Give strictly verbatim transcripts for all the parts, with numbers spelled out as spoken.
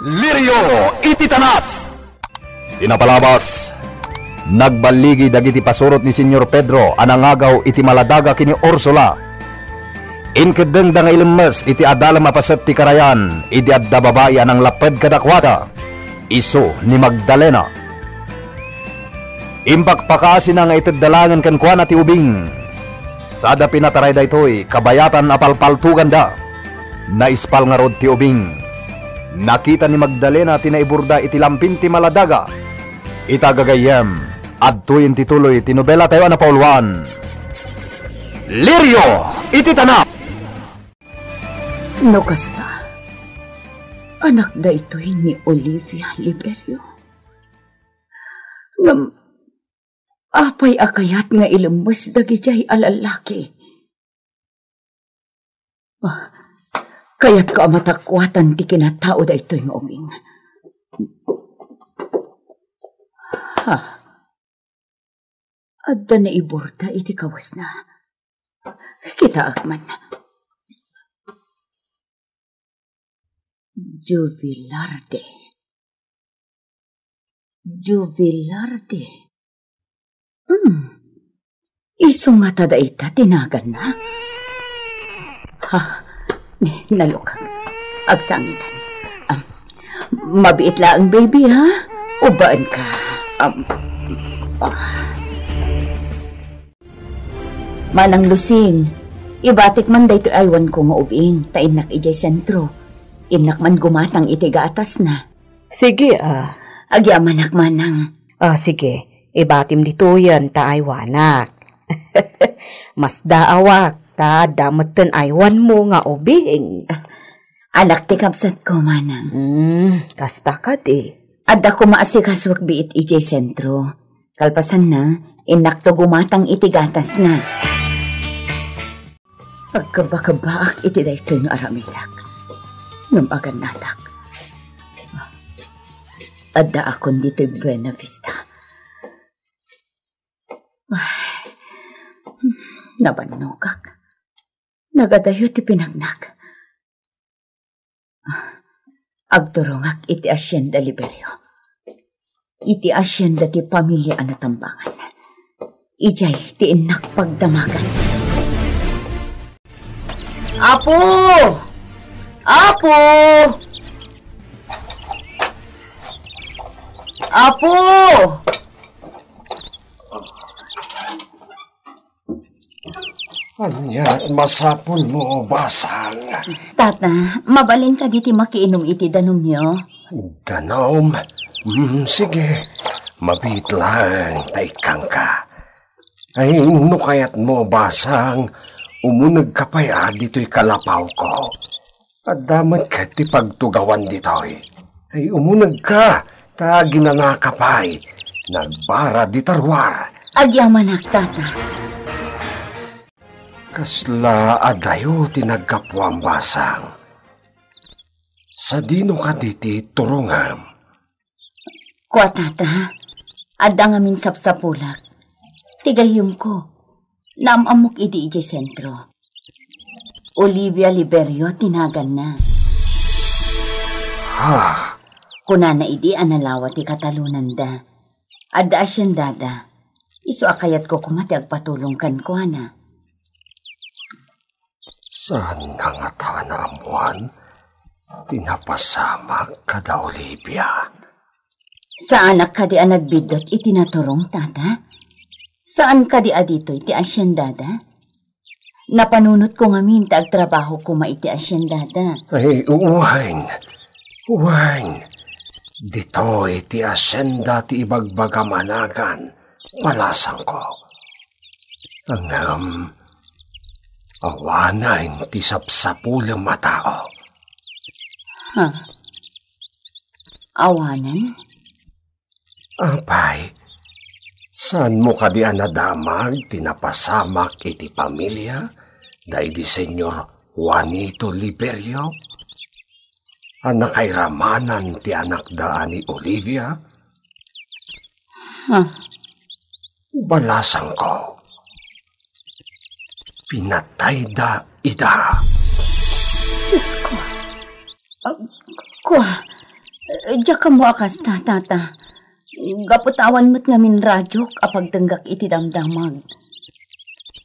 Lirio iti tanap. Ti napalabas, nagballigi dagiti pasurot ni Señor Pedro a nangagaw iti Maladaga ken ni Ursula. Inkeddengda nga ilemmes iti adalem a paset ti karayan idi adda babai a nanglapped kadakuada, isu ni Magdalena. Impakpakaasina nga itedda laengen kenkuana ti ubing. Sada pinataray daytoy, kabayatan a palpaltoganda. Naispal ngarud ti ubing. Nakita ni Magdalena ti naiburda iti lampin ti Maladaga. Ita gagayyem, adtoyen ti tuloy ti nobelatayo a napauluan. Lirio iti tanap. No kasta, anak daytoy ni Olivia Liberio. Ngem, apay a kayat nga ilemmes dagidiay a lallaki? Ah, kayatko a matakuatan ti kinatao daytoy nga ubing. Ha? Adda naiburda iti kawesna. Kitaek man. Jubilarde. Jubilarde. Hmm. Isu ngata dayta ti naganna? Ha? Nalukag. Agsangitan. Am, mabiit laeng, baby, ha? Ubaenka. Am, ah. Manang Lusing, ibatik man daytoy aywanko nga ubing, ta innak idiay sentro. Innak man gumatang iti gatasna. Sige, ah. Agyamanak, manang. Ah, sige. Ibatim ditoyen ta aywanak. Masdaawak, ta adda metten aywanmo nga ubing. Anak ti kabsatko, manang. Hmm, kasta kadi. Adda koma asikasuak biit idiay sentro. Kalpasanna, innakto gumatang iti gatasna. Agkabakabak iti daytoy nga aramidak. Ngem agannadak. Addaakon ditoy Buena Vista. Ay, nabannogak. Nagadayo ti pinagnak. Agturongak iti Hacienda Liberio. Iti hacienda ti pamilia a natambangan. Idiay ti innak pagdamagan. Apo! Apo! Apo! Ania ti masapulmo, Basang? Tata, mabalin kadi ti makiinum iti danumyo? Danum? Mm, sige. Mabiit laeng ta ikkangka. Ay, no kayatmo, Basang, umunegka pay a ditoy kalapawko. Adda met ket ti pagtugawan ditoy. Ay, umunegka, ta ginanaka pay. Nagbara di taruar. Agyamanak, tata. Kasla adayo ti naggapuam, Basang? Sadino kadi ti turongam? Kua, tata, adda ngamin sapsapulak. Ti gayyemko, naam-ammok idi idiay sentro. Olivia Liberio ti naganna. Ha? Kunana idi a nalawa ti katalonanda. Adda haciendada. Isu a kayatko koma ti agpatulong kenkuana. Saanna ngata naammuan ti napasamak kada Olivia? Saanak kadi a nagbiddut iti naturong, tata? Saan kadi a ditoy ti haciendada? Napanunotko ngamin ta agtrabaho koma iti haciendada. Ay, wen. Wen. Ditoy ti hacienda ti ibagbagam a nagan, balasangko. Ngem, awanen ti sapsapulem a tao. Ha? Awanen? Apay, saanmo kadi a nadamag ti napasamak iti pamilia daydi Señor Juanito Liberio? A nakairamanan ti anakda a ni Olivia? Ha? Balasangko. Pinatayda ida. Diosko. Ah, kua, Diak ammo a kasta, Tata. Gapu ta awan met ngamin radiok a pagtenggak iti damdamag.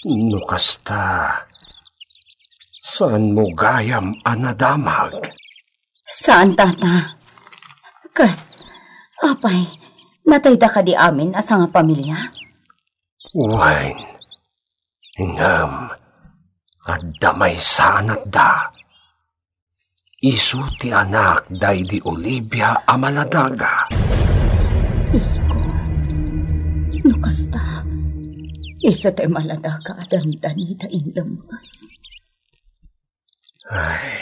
No kasta, saanmo gayam a nadamag? Saan, Tata. Ket, apay, natayda kadi amin a sangapamilia? Wen, ngem adda maysa a natda. Isu ti anak daydi Olivia a maladaga. Diosko, no kasta, isu ti maladaga a dandani ta inlemmes. Ay,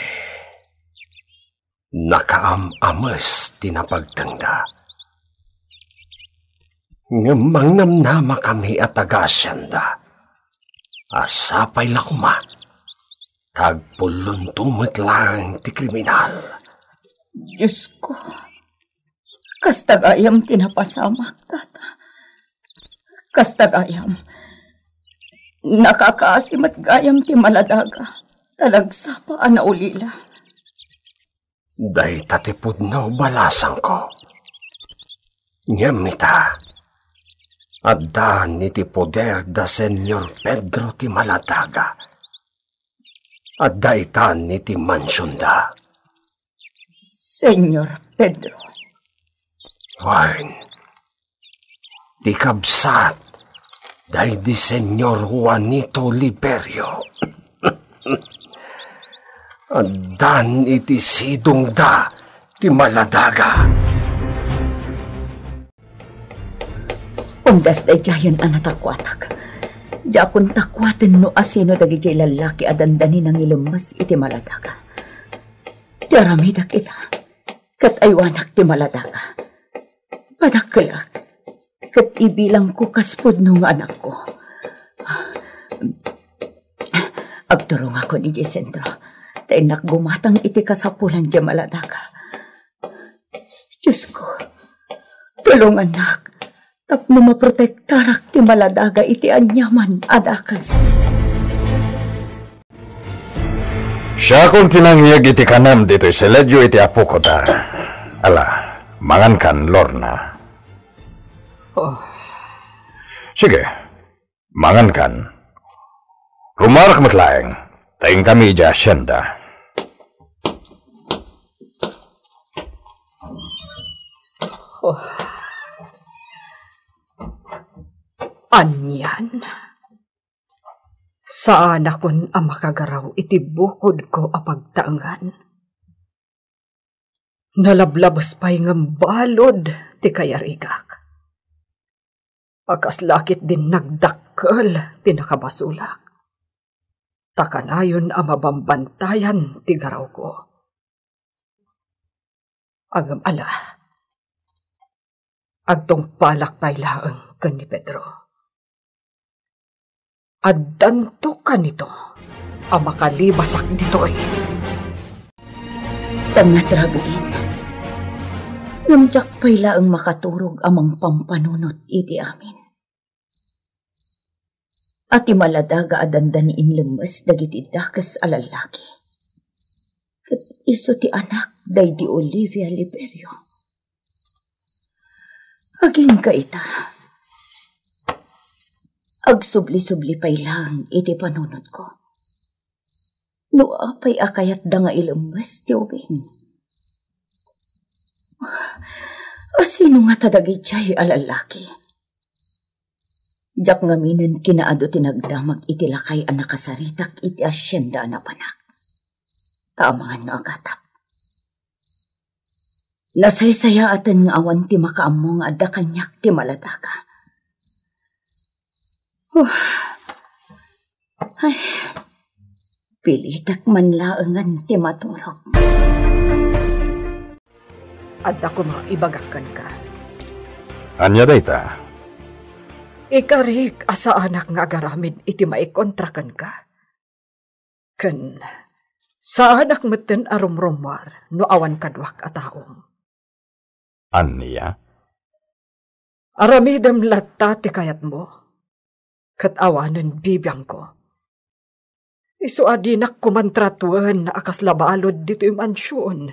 nakaam-ames ti napagtengda. Ngem mangnamnama kami a taga-asienda a sapay la koma ta agpullonto met laeng ti kriminal. Diosko, kasta gayam ti napasamak, Tata. Kasta gayam. Nakakaasi met gayam ti maladaga ta nagsapa a naulila. Dayta ti pudno balasangko. Ngem ita, addan iti poder da Señor Pedro ti maladaga. Adda itan iti mansionda. Señor Pedro. Wen, ti kabsat daydi Señor Juanito Liberio. Addan iti sidongda ti maladaga. Undas daydiayen a natakuatak. Diakon takuaten no asino dagidiay lallaki a dandani nangilemmes iti maladaga. Ti aramidek ita, ket aywanak ti maladaga. Padakkelak, ket ibilangko kas pudno nga anakko. Agturongakon idiay sentro, ta innak gumatang iti kasapulan diay maladaga. Diosko, tulongannak tapno maprotektarak ti maladaga iti aniaman a dakes. Siakon ti nangyeg iti kanem ditoy seledio iti apoko ta. Ala, mangankan, Lorna. Oh. Sige, mangankan. Rumarak met laeng, ta inkami idiay asienda. Oh. Anian? Saanakon a makagaraw iti bukodko a pagtaengan. Nalablabes pay ngem balud ti kayarigak. A kasla ketdin nagdakkel ti nakabasolak. Ta kanayon a mabambantayan ti garawko. Ngem ala, agtungpalak pay laeng ken ni Pedro. Addanto kanito a makalibasak ditoy. Tangngat rabiin, ngem diak pay laeng makaturog a mangpampanunot iti amin. A ti maladaga a dandani inlemmes dagiti dakes a lallaki. Ket isu ti anak daydi Olivia Liberio. Agingga ita. Agsubli-subli pay laeng iti panunotko. No apay a kayatda nga ilemmes ti ubing. Asino ngata dagidiay a lallaki? Diak ngaminen kinaadu ti nagdamag iti lakay a nakasaritak iti asienda a napanak. Ta amangan no agatap. Nasaysayaaten nga awan ti makaammo nga adda kaniak ti maladaga. Huh. Ay, pilitek man laengen ti maturog. Adda koma ibagak kenka. Ania dayta? Ikarik a saanak nga agaramid iti maikontra kenka. Ken saanak metten a rumrummuar no awan kaduak a taom. Ania? Aramidem latta ti kayatmo, ket awanen bibiangko. Isu a dinak koman tratuen a kasla balud ditoy mansion.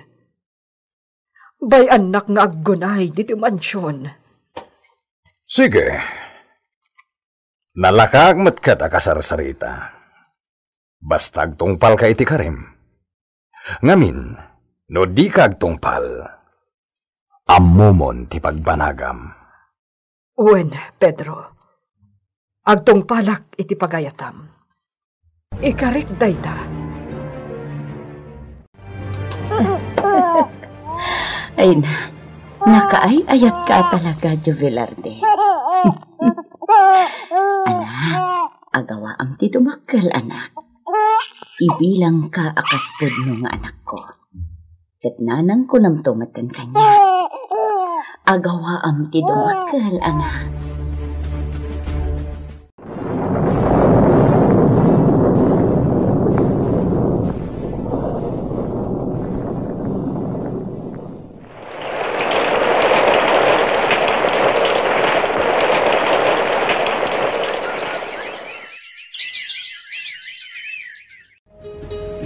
Bay-annak nga aggunay ditoy mansion. Sige. Nalakaak met ket a kasarsarita. Basta agtungpalka iti karim. Ngamin, no dika agtungpal, ammomon ti pagbanagam. Wen, Pedro, agtungpalak iti pagayatam. Ikarik dayta. Ay na, nakaay-ayatka a talaga, Jovelarde. Anak, agawaam ti dumakkel, anak. Ibilangka a kas pudno nga anakko. Ket nanangko namto metten kaniak. Agawaam ti dumakkel, anak.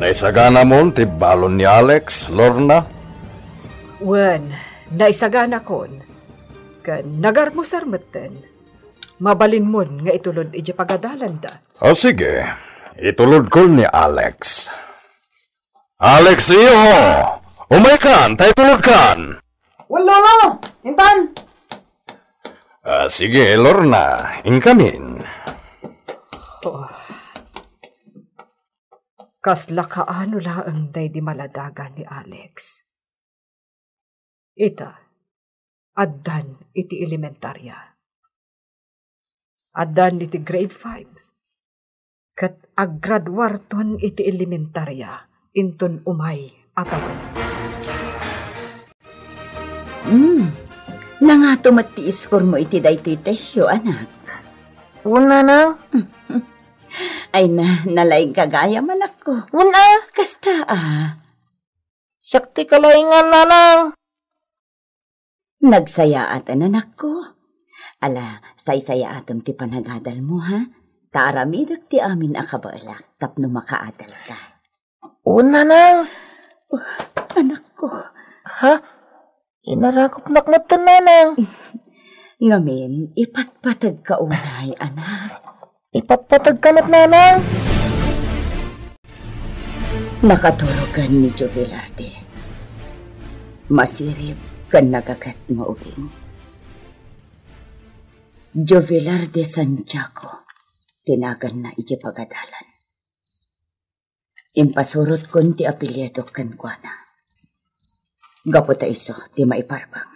Naisaganamon ti balon ni Alex, Lorna? Wen, naisaganakon. Ken nagarmusar metten. Mabalinmon nga itulod idiay pagadalanda. O sige, itulodkon ni Alex. Alex, iho! Umaykan, ta itulodkan! Wen, Lolo! Intan! Ah, sige, Lorna, inkamin. Oh. Kasla kaano laeng daydi maladagan ni Alex. Ita, addan iti elementarya. Addan iti grade five. Ket aggraduarton iti elementarya inton umay a tawen. Hmm. Nangato met ti iskormo iti daytoy testyo, anak? Wen, nanang. Ay na, nalaingka gayam, anakko. Wen a. Kasta a. Siak ti kalaingan, nanang. Nagsayaaten, anakko. Ala, saysayaatem ti panagadalmo, ha? Ta aramidek ti amin a kabaelak tapno makaadalka. O, nanang. Oh, anakko. Ha? Inarakupnak met, nanang. Ngamin, ipatpategka unay, anak. Ipatpategka met, nanang. Nakaturogan ni Jovelarde. Masirib ken nagaget nga ubing. Jovelarde Santiago ti naganna iti pagadalan. Impasurotkon ti apelyido kenkuana. Gapu ta isu ti maiparbeng.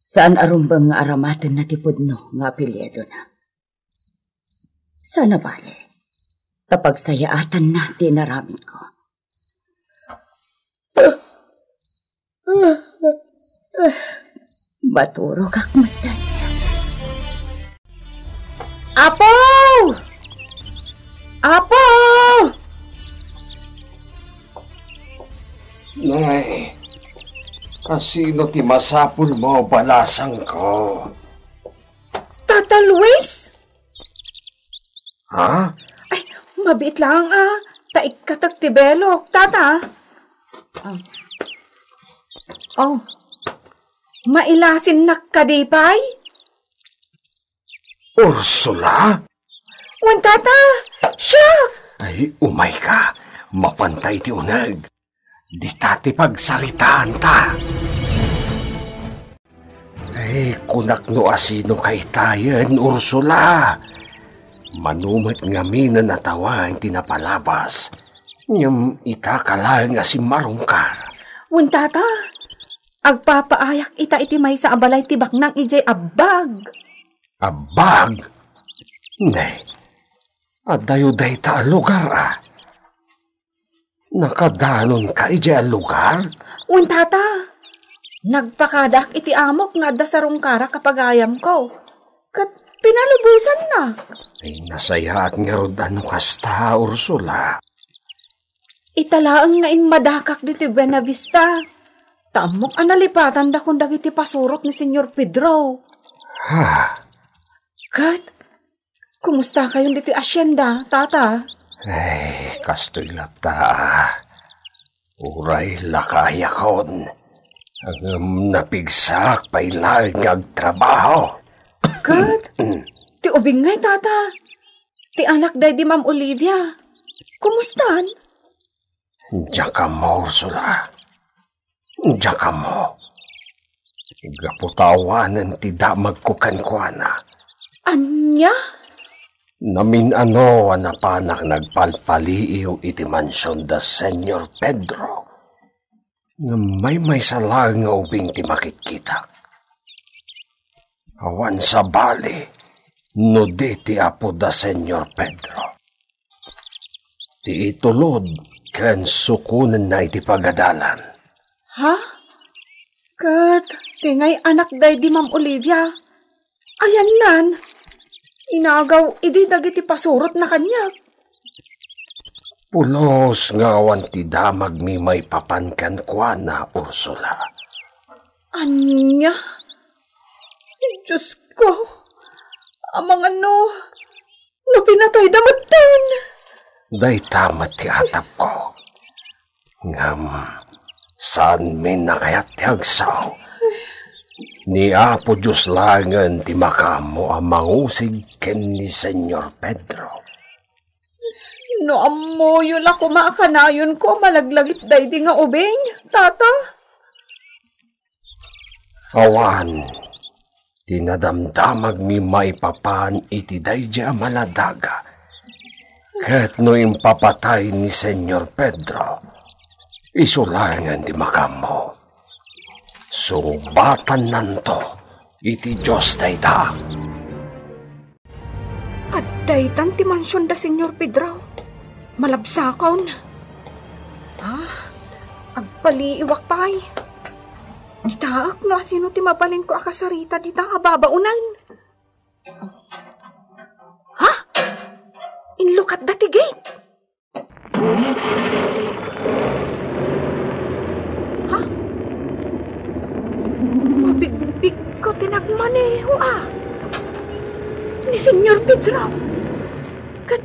Saan a rumbeng nga aramatenna ti pudno nga apelyidona. Saan a bale, ta pagsayaatanna ti inaramidko. Maturogak met. Apo! Apo! Nay, asino ti masapulmo, balasangko? Tata Luis? Ha? Ay, mabiit laeng a, ta ikkatek ti belok, tata. Ah. Oh. Mailasinnak kadi pay? Ursula? Wen, tata, siak! Ay, umayka. Mapanta iti uneg. Dita ti pagsaritaanta. Ay, kunak no asino ka itayen, Ursula. Mano met ngamin a natawen ti napalabas. Ngem ita ka laeng a simmarungkar. Wen, tata, agpapaayak ita iti maysa a balay ti baknang idiay abbag. Abbag? Ne, adayo dayta a lugar, a? Nakadanonka idiay a lugar? Wen, tata. Nagpakadaak iti amok nga adda sarungkarak a pagayamko. Ket pinalubosannak. Ay, nasayaat ngarud a no kasta, Ursula. Ita laeng nga immadakak ditoy Buena Vista. Ta ammok a nalipatandakon dagiti pasurot ni Señor Pedro. Ha? Ket, kumustakayon ditoy asienda, tata? Ay, kastoy latta. Uray lakayakon, ngem napigsaak pay laeng nga agtrabaho. Ket ti ubing ngay, tata? Ti anak daydi Ma'am Olivia. Kumustan? Diak ammo, Ursula. Diak ammo. Gapu ta awanen ti damagko kenkuana. Ania? Namin-ano a napanak nagpalpaliiw iti mansion da Señor Pedro. Ngem maymaysa laeng nga ubing ti makitkitak. Awan sabali no di ti apo da Señor Pedro. Ti itulod ken sukonenna iti pagadalan. Ha? Ket ti ngay anak daydi Ma'am Olivia, ayannan, inagaw idi dagiti pasurotna kaniak. Pulos nga awan ti damagmi maipapan kenkuana, Ursula. Ania? Diosko, amangan no, no pinatayda metten. Dayta met ti atapko. Ngem, saanmin a kayat ti agsao. Ni Apo Dios laengen ti makaammo a mangusig ken ni Señor Pedro. No ammoyo la koma a kanayonko a malaglagip daydi nga ubing, tata? Awan ti nadamdamagmi maipapan iti daydi a maladaga. Ket no impapatay ni Señor Pedro, isu laengen ti makaammo. Sungbatannanto iti Dios dayta. Adda itan ti mansion da Señor Pedro. Malabsakon. Ah, agpaliiwak pay. Kitaek no asino ti mabalinko a kasarita dita a babaonen. Ha? Inlukatda ti gate. Ha? Mabigbigko ti nagmaneho, a. Ni Señor Pedro. Ket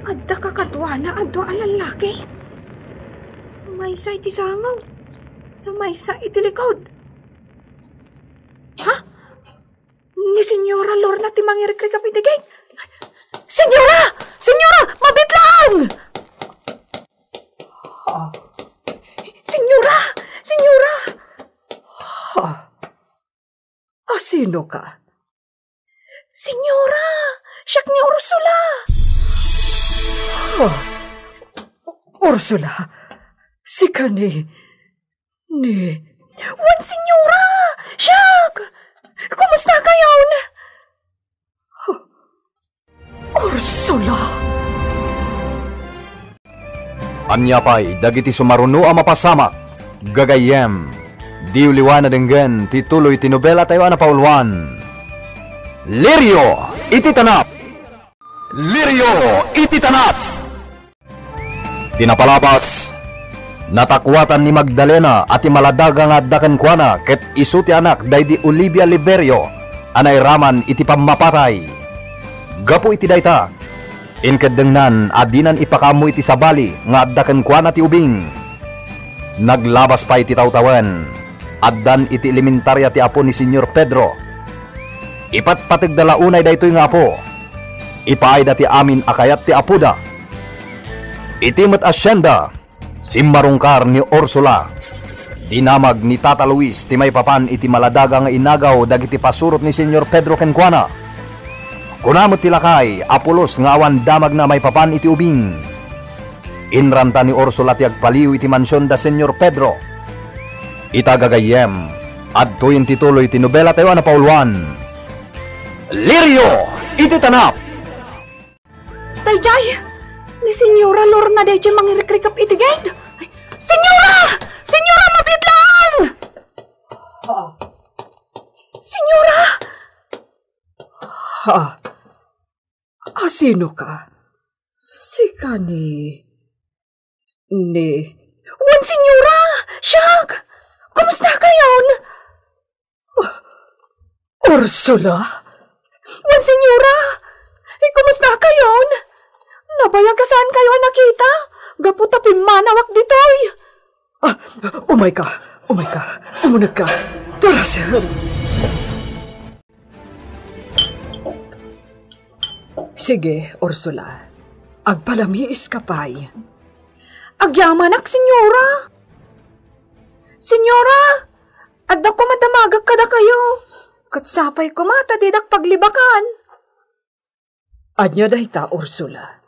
adda kakaduana a dua a lallaki. Maysa iti sango, sa maysa iti likod. Ha? Ni Señora Lorna ti mangirikrikap iti gate. Señora! Señora! Mabiit laeng! Ha? Señora! Señora! Ha? Asino ka? Señora! Siak ni Ursula! Ha? Ursula? Sika ni Ni, wen, Señora! Siak! Kumusta kayon? Huh. Ursula! Ania pay dagiti sumaruno a mapasamak, gagayyem? Diyo liwa a denggen ti tuloy ti nobelatayo a napauluan, Lirio iti Tanap! Lirio iti Tanap! Ti napalabas, natakuatan ni Magdalena a ti maladaga nga adda kenkuana ket isu ti anak daydi Olivia Liberio a nairaman iti pammapatay. Gapu iti dayta, inkeddengnan a dinan ipakaammo iti sabali nga adda kenkuana ti ubing. Naglabas pay ti tawtawen. Addan iti elementaria ti apo ni Señor Pedro. Ipatpategda la unay daytoy nga apo. Ipaayda ti amin a kayat ti apoda. Iti met a sienda, simmarungkar ni Ursula. Dinamag ni Tata Luis ti maipapan iti maladaga nga inagaw dagiti pasurot ni Señor Pedro kenkuana. Kuna met ti lakay a pulos nga awan damagna maipapan iti ubing. Inranta ni Ursula ti agpaliw iti mansion da Señor Pedro. Ita gagayyem, adtoyen ti tuloy ti nobelatayo a napauluan, Lirio iti Tanap! Daydiay! Ni Señora Lorna daydiay mangirikrikep iti gate! Señora! Señora, mabiit laeng! Señora! Ha? Asino ka? Sika ni, ni Wen, Señora! Siak! Kumusta kayon? Ursula? Wen, Señora! Kumusta kayon? Nabayag a saan kayo a nakita? Gapu ta pimmanawak ditoy. Ah, umay ka, umay ka, umuneg ka. Tara, sir. Sige, Ursula. Agpalamiis ka pay. Agyamanak, senyora. Senyora, adda koma damagak kadakayo. Ket sapay koma ta didak paglibakan. Ania dayta, Ursula?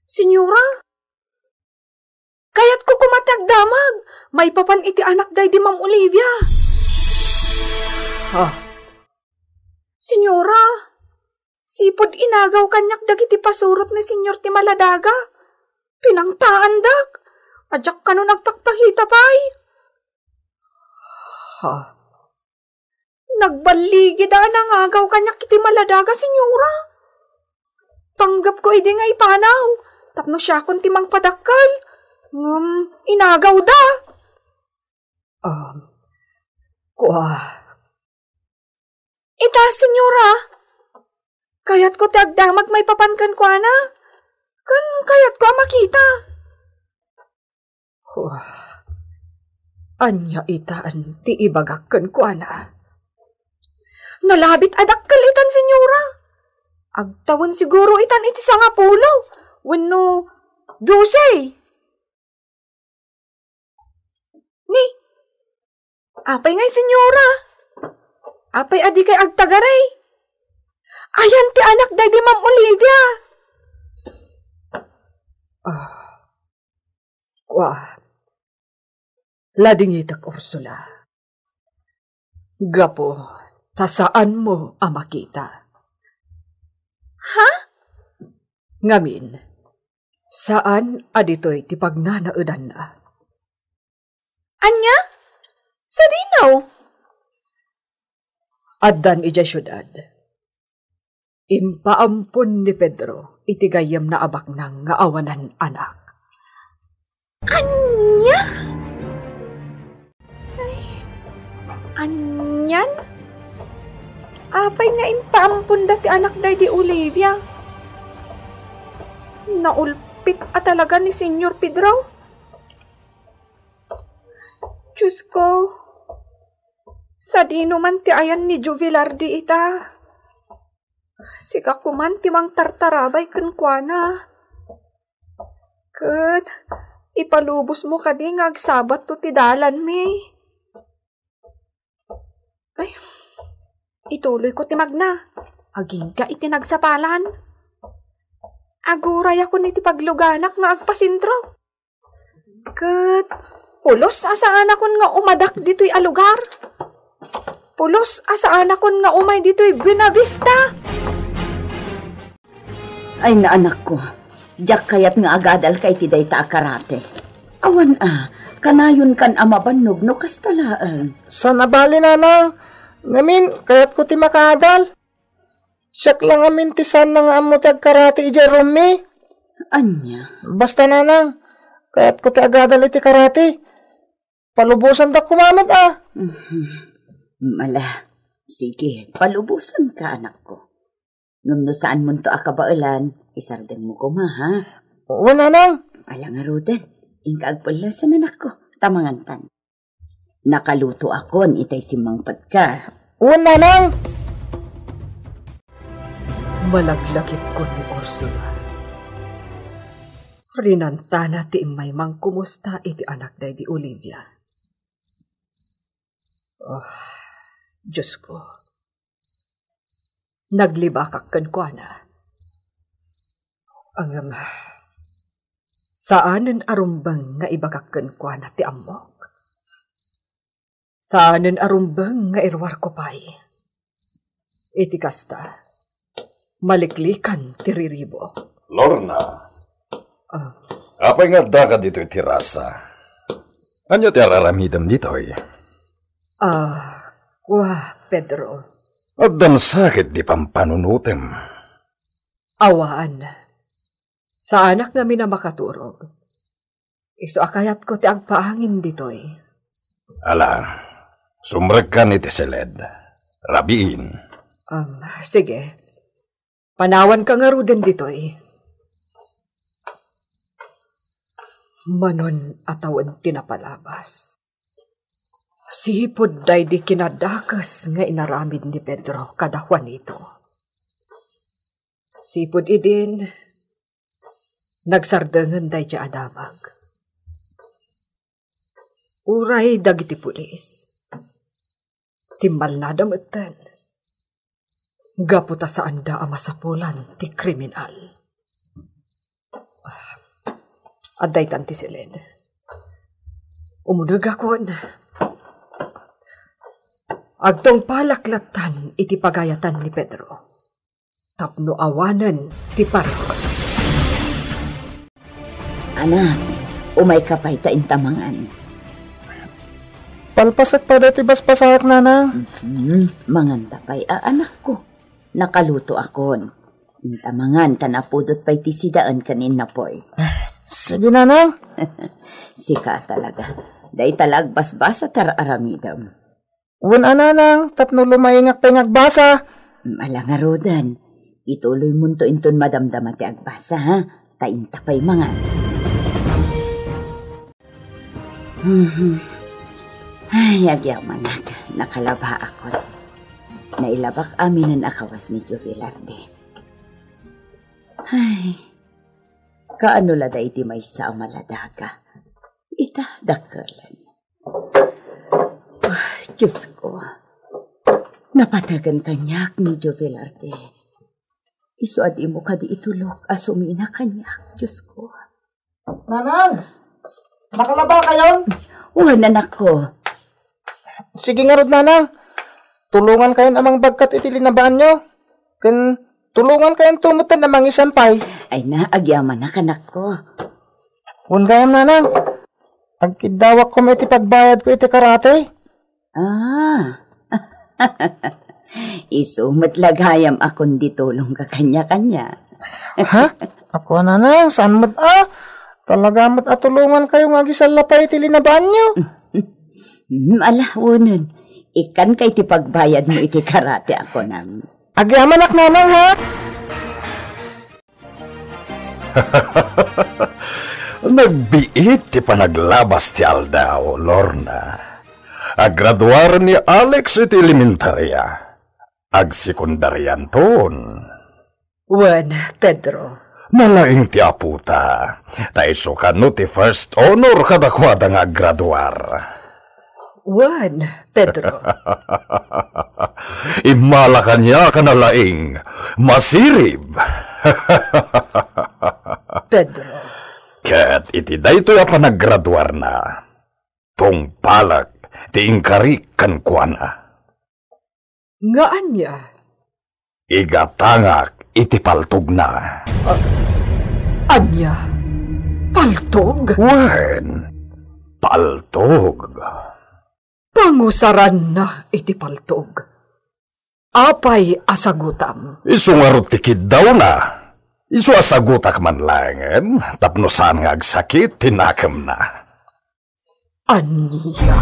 Senyora, kayatko koma ti agdamag maipapan iti anak daydi Ma'am Olivia. Ha? Senyora, sipud inagaw kaniak dagiti pasurot ni Senyor ti Maladaga, pinangtaandak. Adiak kanon agpakpakita pay. Ha? Nagballigida a nangagaw kaniak iti Maladaga, senyora. Panggepko idi nga ipanaw tapno siakon ti mangpadakkel. Ngem inagawda. Um, kua. Ita, senyora. Kayatko ti agdamag maipapan kenkuana. Ken kayatko a makita. Wah, ania itan ti ibagak kenkuana? Nalabit a dakkel itan, senyora. Agtawen siguro itan iti sangapulo wenno dose. Ni, apay ngay, senyora? Apay a dikay agtagaray? Ayan ti anak daydi Ma'am Olivia. Ah, kua. Ladingitek, Ursula. Gapu ta saanmo a makita. Ha? Ngamin, saan a ditoy ti pagnanaedanna. Ania? Sadino? Addan idiay siudad. Impaampon ni Pedro iti gayyemna a baknang nga awanan anak. Ania? Ay, anian? Apay nga impaamponda ti anak daydi Olivia? Naulpit a talaga ni Señor Pedro. Diyos ko, sadino man ti ayan ni Jovelardi ita? Sika koman ti mangtartarabay kenkuana. Ket ipalubosmo kadi nga agsabatto ti dalanmi. Ay, ituloyko ti magna. Agingga iti nagsapalan. Agurayakon iti pagluganak nga agpasentro. Ket pulos a saanakon nga umadak ditoy a lugar. Pulos a saanakon nga umay ditoy Buenavista. Ay, naanakko, diak kayat nga agadalka iti dayta a karate. Awan a, kanayonkan a mabannog no kasta laeng. Saan a bali, nanang. Ngamin, kayatko ti makaadal. Siak la ngamin ti saan nga ammo ti agkarate idiay roommi. Ania? Basta, nanang, kayatko ti agadal iti karate. Palubosandak koma met a. Mhm. Mala. Sige, palubosanka, anakko. Ngem no saanmonto a kabaelan, isardengmo koma, ha? Wen, nanang. Ala ngaruden, inka agpellesen, anakko, ta mangantan. Nakalutoakon itay simmangpetka. Wen, nanang. Malaglagipkon ni Ursula. Rinantana ti immay mangkumusta iti anak daydi Olivia. Oh, Diosko. Naglibakak kenkuana. Ngem, saanen a rumbeng nga ibagak kenkuana ti ammok. Saanen a rumbeng nga iruarko pay. Iti kasta, maliklikan ti riribuk. Lorna. Ah. Apay nga addaka ditoy terasa? Ania ti ar-aramidem ditoy? Ah, kua, Pedro. Addan sakit ti pampanunotem? Awan. Saanak ngamin a makaturog. Isu a kayatko ti agpaangin ditoy. Ala, sumrekkan iti siled. Rabiin. Um, sige. Panawanka ngaruden ditoy. Manon a tawen ti napalabas, sipud daydi kinadakes nga inaramid ni Pedro kada Juanito. Sipud idin, nagsardengen daydiay a damag. Uray dagiti pulis, timmalnada metten, gapu ta saanda a masapulan ti kriminal. Adda itan ti silin. Umunegakon. Agtungpalak lattan iti pagayatan ni Pedro tapno awanen ti pareho. Anak, umayka pay ta inta mangan. Palpasek pay daytoy basbasaek, Nanang. Mhm, manganta pay a anakko. Nakalutoakon. Inta mangan ta napudot pay ti sidaen ken ni Napoy. Sige, Nanang. Sika talaga. Dayta la agbasbasa ti ar-aramidem. Wen a, Nanang, tapno lumaingak pay nga agbasa. Ala ngaruden, ituloymonto inton madamdama ti agbasa, ha? Ta inta pay mangan. Mhm. Ay, agyamanak, nakalabaakon. Nailabak aminen a kawas ni Tio Velarde. Ay, kaano la daydi maysa a maladaga? Ita, dakkelen. Ah, Diosko, napategen kaniak ni Tio Velarde. Isu a dimo kadi itulok a sumina kaniak, Diosko. Nanang! Nakalabakayon? Wen, anakko. Sige ngarud, Nanang. Tulongankayon a mangbagkat iti linabaanyo. Ken tulongankayonto metten a mangisampay. Ay na, agyamanak, anakko. Wen gayam, Nanang. Agkiddawakko met iti pagbayadko iti karate. Ah. Isu met la gayam a kundi tulongka kaniakania. Ha? Apo, Nanang, saan met a? Talaga met a tulongankayo nga agisalla pay iti linabaanyo. Hmm, ala, unen. Ikkanka iti pagbayadmo iti karate a kunam. Agyamanak, Nanang, ha? Nagbiit ti panaglabas ti aldaw, Lorna. Aggraduar ni Alex iti elementaria. Agsekundarianton. Wen, Pedro. Nalaing ti aputa. Ta isu kano ti first honor kadakuada nga aggraduar. Wen, Pedro. Immala kaniak a nalaing, masirib. Pedro. Ket iti daytoy a panaggraduarna, tungpalek ti inkarik kenkuana. Nga ania? Igatangak iti paltogna. Ah, ania? Paltog? Wen, paltog. Pangusaranna iti paltog. Apay a sagutam? Isu ngarud ti kiddawna. Isu a sagutak man laengen tapno saan nga agsakit ti nakemna. Ania?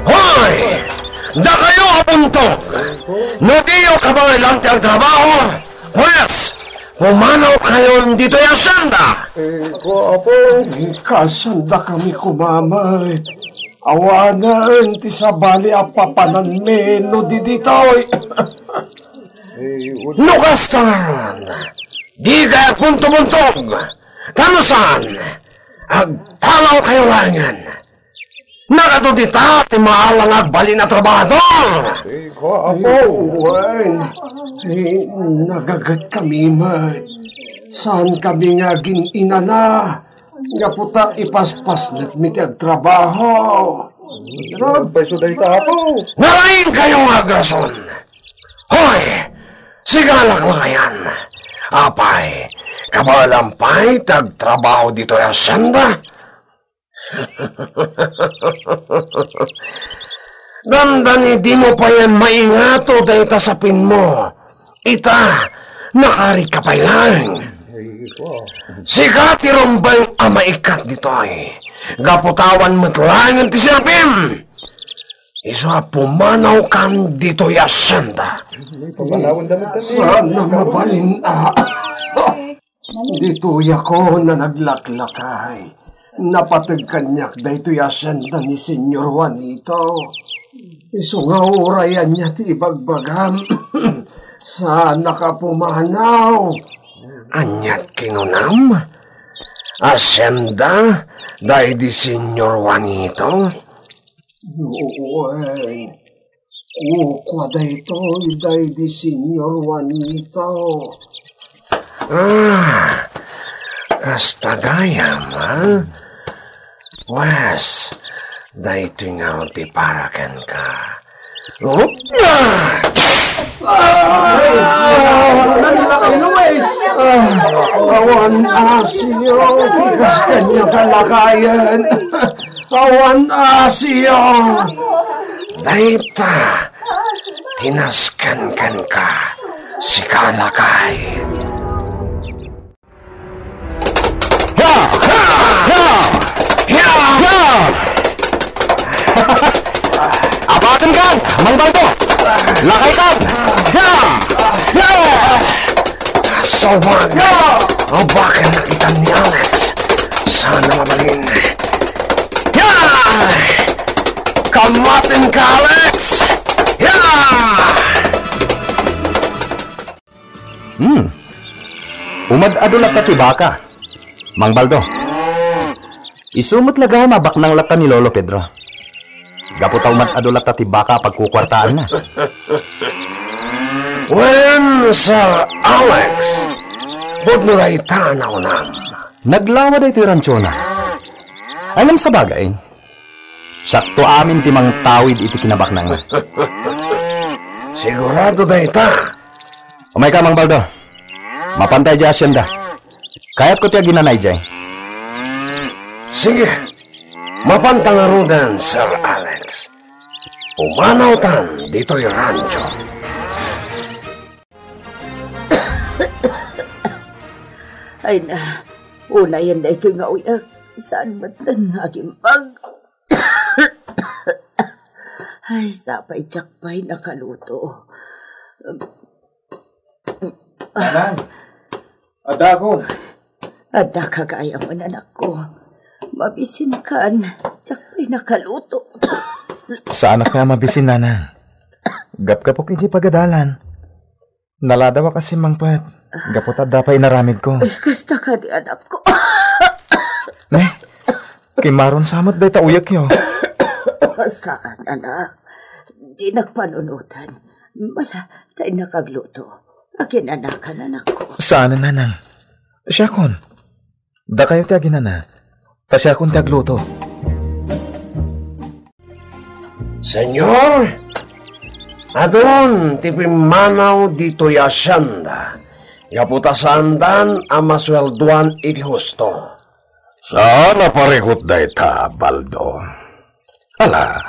Hoy! Dakayo a buntog! No diyo kabaelan ti agtrabaho, pwes, pumanawkayon ditoy hacienda! Eh, ko, Apo, kasanda kami kumamat. Awanen ti sabali a papananmi no di ditoy. Eh, wag- No kasta ngarud, di kay agpunto-buntog. Tano saan? Agtalaw kayo laengen. Nagadu dita ti maalang agbalin a trabahador. Ikaw, Apo. Wen, eh, nagagat kami met. Saan kami nga agin-inana? Gapu ta ipaspasnekmi ti agtrabaho. Nagpayso dayta, Apo. Nalaing kayo nga agrason. Hoy! Sigalak la kayan. Apay, kabaelam pay ti agtrabaho ditoy hacienda? Dandani dimo payen maingato dayta sapinmo. Ita, Nakaarika pay laeng. Sika ti rumbeng a maikkat ditoy. Gapu ta awan met laengen ti serbim. Isu a pumanawkan ditoy a hacienda. Saan a mabalin a ditoy ako a naglaklakay. Napateg kaniak daytoy a hacienda ni Señor Juanito. Isu nga uray ania ti ibagbagam, saanak a pumanaw. Aniat kinunam? Hacienda daydi Señor Juanito? Wen, kukua daytoy daydi Señor Juanito. Ah, kasta gayam, ha? Pues, daytoy nga ti para kenka. Oh, ah! Ah, Luis! Ah, awan asio, tigas kanya kalakayan. Awan asio. Dayta, tinasken kenka, sika lakay. Ha! Ha! Ha! Ha! Ha! Apaten kan, Mang Baldo! Lakay kan! Ha! Ha! Sawag! Abaken na kita ni Alex. Saan a mabalin? Ha! Kamaten ka, Alex! Ha! Hmm. Umad-adu latta ti baka, Mang Baldo. Isu met la gayam a baknang latta ni Lolo Pedro. Gapu ta umad-adu latta ti baka a pagkukuartaanna. Wen, Sir Alex, pudno dayta a nakunam. Naglawa daytoy ranchona. Ngem sabagay, siakto amin ti mangtawid iti kinabaknangna. Sigurado dayta. Umayka, Mang Baldo. Mapanta idiay hacienda. Kayatko ti aginana idiay. Sige. Mapanta ngaruden, Sir Alex. Pumanawtan ditoy rancho. Ay na, unayen daytoy nga uyak. Saan met nga agimbag? Ay, sapay diak pay nakaluto. Nanang, adda ako. Adda ka gayam, anakko. Mabisinkan, diak pay nakaluto. Saanak nga mabisin, Nanang. Gapgapok iti pagadalan. Naladawak a simmangpet gapu ta adda pay inaramidko. Ay, kasta kadi, anakko. Ne, kimaron sa met dayta uyekyo. Saan, anak. Dinak panunotan. Mala, ta innak agluto. Aginanakan, anakko. Saan, Nanang. Siakon. Dakayo ti aginana. Ta siakon ti agluto. Señor, adun ti pimmanaw ditoy a hacienda, gapu ta saandan a masueldoan iti husto. Saan a parikut dayta, Baldo. Ala,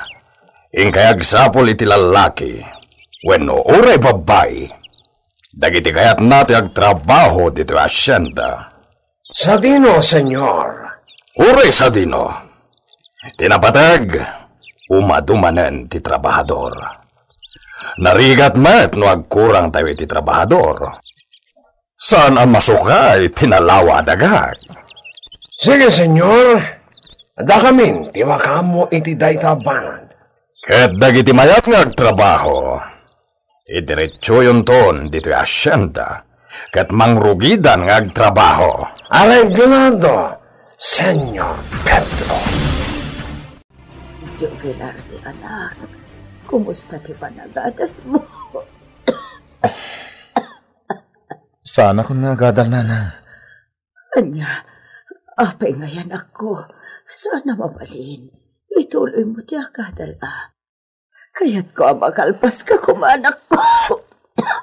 inkay agsapul iti lallaki, wenno uray babbai, dagiti kayatna ti agtrabaho ditoy a hacienda. Sadino, Señor? Uray sadino. Ti napateg, umadu manen ti trabahador. Narigat met no agkurangtayo iti trabahador. Saan a masukay ti nalawa a dagak. Sige, Señor. Dakamin ti makaammo iti dayta a banag. Ket dagiti mayat nga agtrabaho, idiretsoyonton ditoy hacienda, ket mangrugidan nga agtrabaho. Areglado, Señor Pedro. Jovelarte, anak, kumusta ti panagadalmo? Saanakon nga agadal, Nanang. Ania, apay ngay, anakko? Saan a mabalin? Ituloymo ti agadal, a. Kayatko a makalpaska koma, anakko.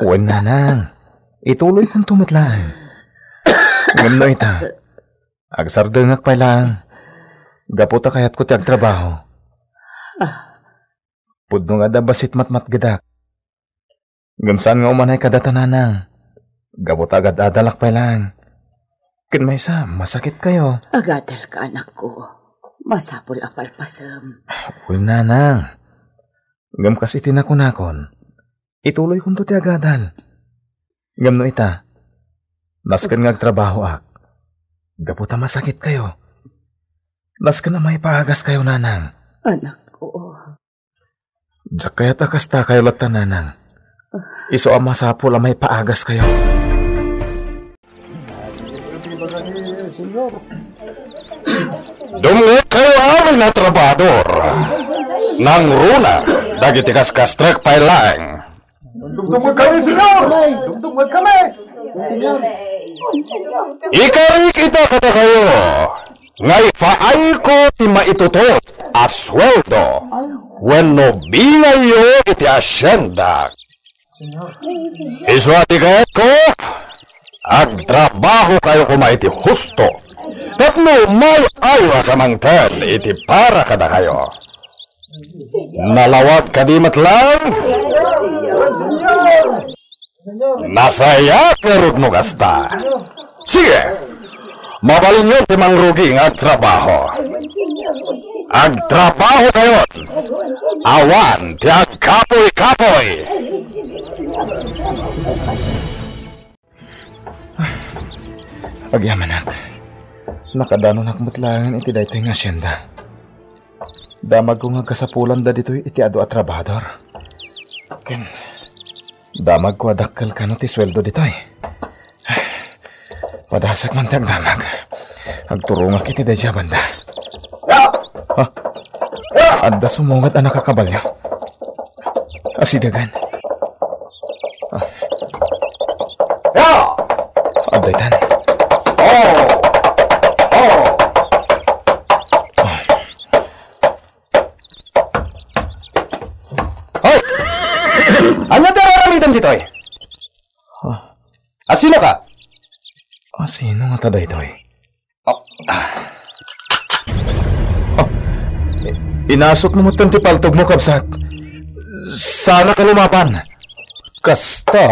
Wen, Nanang. Ituloykonto met laeng. Ngem no ita, agsardengak pay laeng. Gapu ta kayatko ti agtrabaho. Ah. Pudno nga adda bassit matmatgedak. Ngem saan nga umanay kadata, Nanang. Gapu ta agad-adalak pay laeng. Ken maysa, masakitkayo. Agadalka, anakko. Masapul a palpasem. Wen, nanang. Ngem kas iti nakunakon, ituloykonto ti agadal. Ngem no ita, nasken nga agtrabahoak. Gapu ta masakitkayo. Nasken a maipaagaskayo, nanang. Anakko. Diak kayat a kastakayo latta, nanang. Isu a masapul a maipaagaskayo. Dumngegkayo amin a trabahador. Nangruna dagiti kaskastrek pay laeng. Dumdumngegkami, Señor! Dumdumngegkami! Ikarik ita kadakayo nga ipaayko ti maitutop a sueldo wenno bingayyo iti asiendak. Isu a ti kayatko, agtrabahokayo koma iti husto tapno may-ayo a kamangten iti para kadakayo. Nalawag kadi met laeng? Nasayaat ngarud no kasta. Sige, mabalinyon ti mangrugi nga agtrabaho. Agtrabahokayon. Awan ti agkapuy-kapuy. Agyamanak. Nakadanonak met laengen iti daytoy nga asienda. Damagko nga kasapulanda ditoy iti adu a trabahador. Ken damagko a dakkel kano ti sueldo ditoy. Padasek man ti agdamag. Agturongak iti daydiay a banda. Ha? Adda sumungad a nakakabalio. Asidagan. Ah. Ya! Adda itan. Oh! Oh! Ah. Hoy! Ania ti ar-aramidem ditoy? Ah. Asino ka? Asino ngata daytoy? Oh. Oh. I-, inasutmo metten ti paltogmo, kabsat. Saan ka lumaban? Kasta?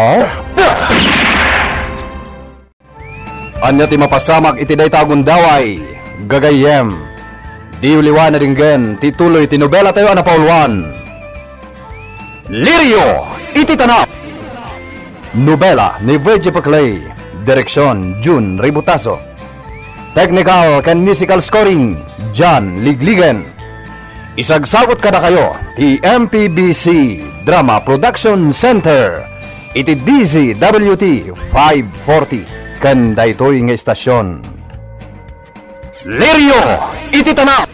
Ania ti mapasamak iti dayta a gundaway, gagayyem? Diyo liwa nadinggen ti tuloy ti nobelatayo a napauluan, Lirio iti Tanab. Nobela ni Virgie Paclay, direksion Jun Ributaso. Technical ken musical scoring, John Ligligen. Isagsagut kadakayo ti M P B C Drama Production Center iti D Z W T five forty ken daytoy nga istasion. Lirio iti Tanab.